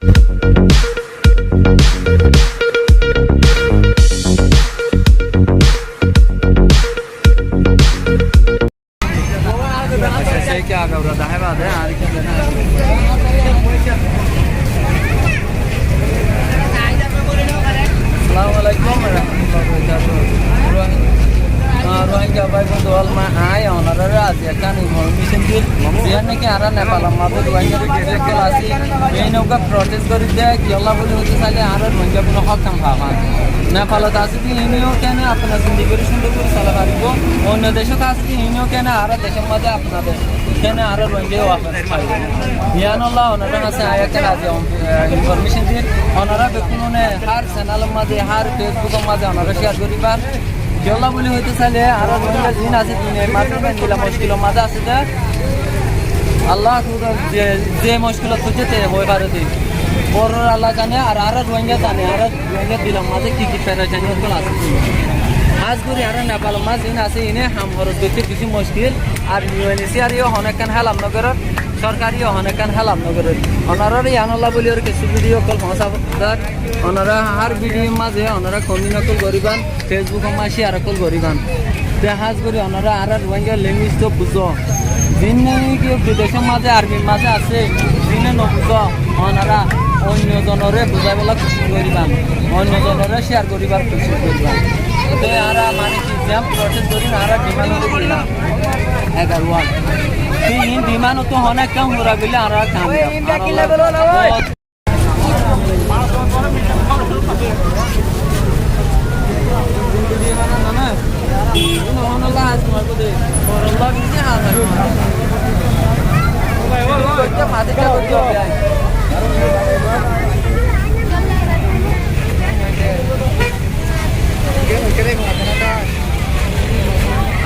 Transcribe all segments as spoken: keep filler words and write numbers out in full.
Assalamu alaikum warahmatullahi wabarakatuh. Rohing-, ah, Rohingya bái bondú ókkol, añí onoráre aijja ekkán information dir. Ziyán niki añára Nepalor mazé Rohingya bái bondú ókkol así, inokkán protest gorí de, kiyólla buli hoité sailé añára Rohingya gunó hók ham faa. Nepalot asé de, inokkán kene afnár zindigi cúndor gorí sola faribó, oinno decót asé de, inokkán kene añára decór mazé kene añára Rohingya wafes faibo. Yíanolla onorár hañsé añí ekkán aijja, eh, information dir. Onorá bekkúne hár channel or mazé, hár Facebook or mazé onorá share goríba. Kiyólla buli hoité sailé, añára Rohingya ziín asé, duniyar mazé nila muckilor mazé asé de. Allah kuda ze, ze muckilot foijjé te hoi fare de. Boro Allah zane, ar añára Rohingya zane, añára Rohingya dilor mazé ki ki perecani ókkol asé. Hás gorí añára Nepalor mazé ziín asé, iíne ham horos goitté beci muckil. Ar U N H C R e yó honó ekkán help no gorér, sorkare yó honó ekkán help no gorér. Onoráre yíanolla buli aró kessú video ókkol foóñsa zar. Onorá hár video mazé onorá comment ókkol goríban, Facebook or mazé share ókkol goríban. Te hás gorí onorá añára Rohingya language tó buzó. Ziíne ki bidecór mazé, armyr mazé asé, ziíne no buzó, onorá oinno zonoré buzáibolla kucíc goríban, oinno zonoré share goríbar kucíc goríban. Te añára mane ki ziyán protest gorí, añára demand óiye ki na, egaró wán. Te iín demand ottú honó ekkán fura goillé añára kamiyab.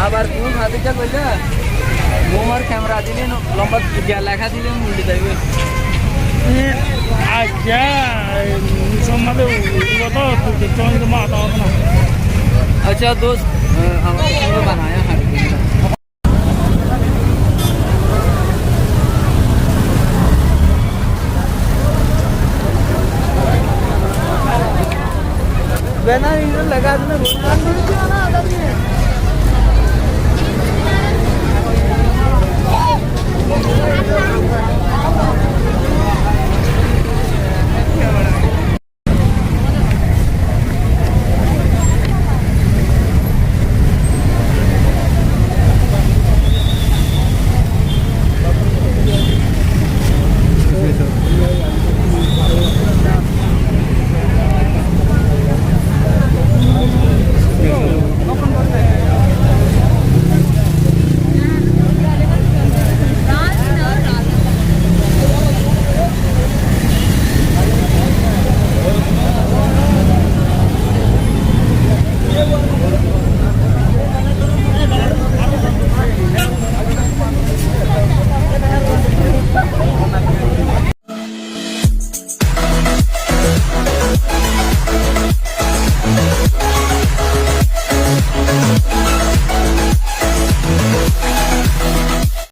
Abar kun hádis goilla, mumor camera dile no, lomba giyá leká dile no, uli zaibo. Aijja, e, musolman de, ulo to, tu, tu, tu, tu, ma, ta, ta, na. Acha, dost, e, hamare songge banaya hai.